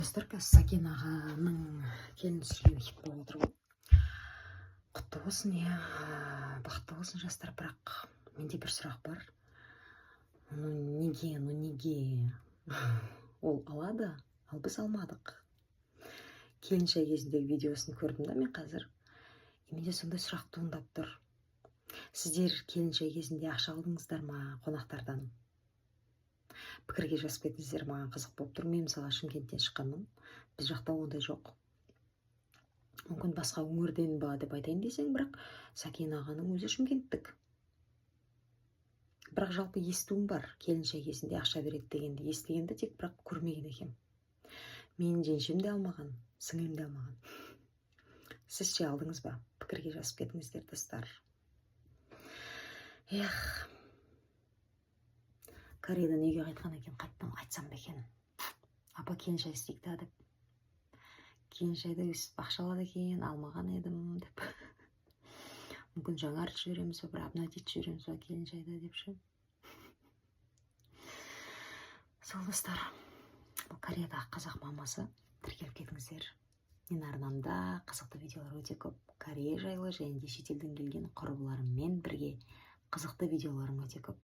Достар, қазір Сәкен ағаның келін түсірген хит болып отыр ғой. Құтты болсын, иә, бақытты болсын жастар. Бірақ менде бір сұрақ бар: ну неге, ну неге ол алады, ал біз алмадық? Келіншек кезіндегі видеосын көрдім да мен қазір, и менде сондай сұрақ туындап тұр: сіздер келіншек кезінде ақша алдыңыздар ма қонақтардан? Пікірге жазып кетіңіздер, маған қызық болып тұр. Мен, мысалы, Шымкенттен шыққанмын, біз жақта ондай жоқ. Мүмкін, басқа өңірден ба деп айтайын десең, бірақ Сәкен ағаның өзі шымкенттік. Бірақ жалпы естуім бар, келіншек кезінде ақша береді дегенді естігенді тек, бірақ көрмеген екенмін. Менің жеңшем де алмаған, сіңілім де алмаған. Сіз ше, алдыңыз ба? Пікірге жазып кетіңіздер, достар. Эх, Кореядан үйге қайтқан екен, қайтадан айтсам ба екен: «Апа, келін шай істейік та», — деп. Келін шайды өйстіп ақша алады екен, алмаған едім деп. Мүмкін, жаңартып жібереміз ба, бір обновить жібереміз ба келін шайды деп ше. Сол, достар, бұл Кореядағы қазақ мамасы. Тіркеліп кетіңіздер менің арнамда, қызықты видеолар өте көп. Корея жайлы және де шетелден келген құрбыларыммен бірге қызықты видеоларым өте көп.